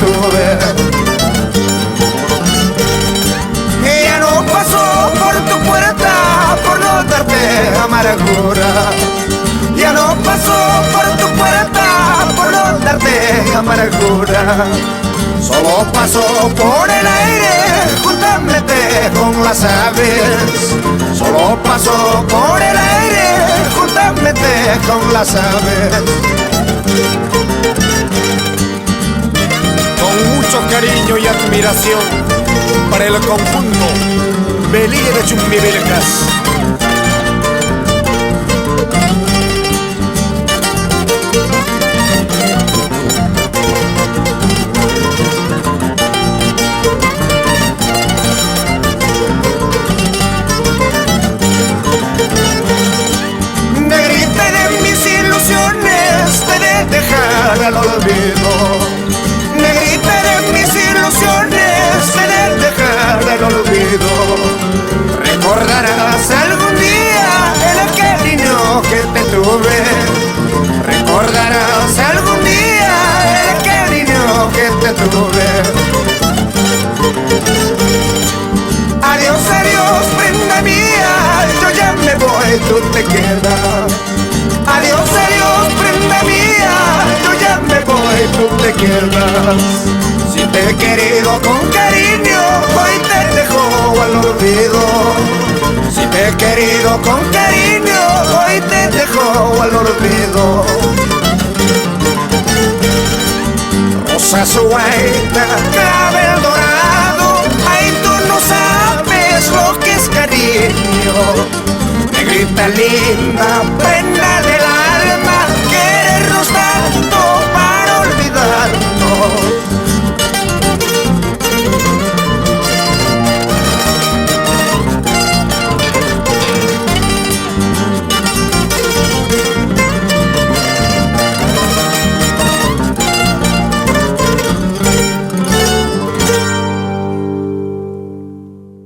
tuve. Ya no paso por tu puerta por no darte amargura. Ya no paso por tu puerta por no darte amargura. Solo paso por el aire juntamente con las aves. Solo paso por el aire juntamente con las aves. Con mucho cariño y admiración para el conjunto Velilla de Chumbivilcas. Negrita de mis ilusiones te de dejar al olvido. Negrita de mis ilusiones te de dejar al olvido. Recordarás algún día el cariño que te tuve. Recordarás algún día el cariño que te tuve. Adiós, adiós, prenda mía, yo ya me voy, tú te quedas. Adiós, adiós, prenda mía, yo ya me voy, tú te quedas. Si te he querido con cariño, hoy te dejo al olvido. Si te he querido con cariño, hoy te dejo al olvido. Rosa suelta, clavel dorado, ay, tú no sabes lo que es cariño. Negrita linda, prenda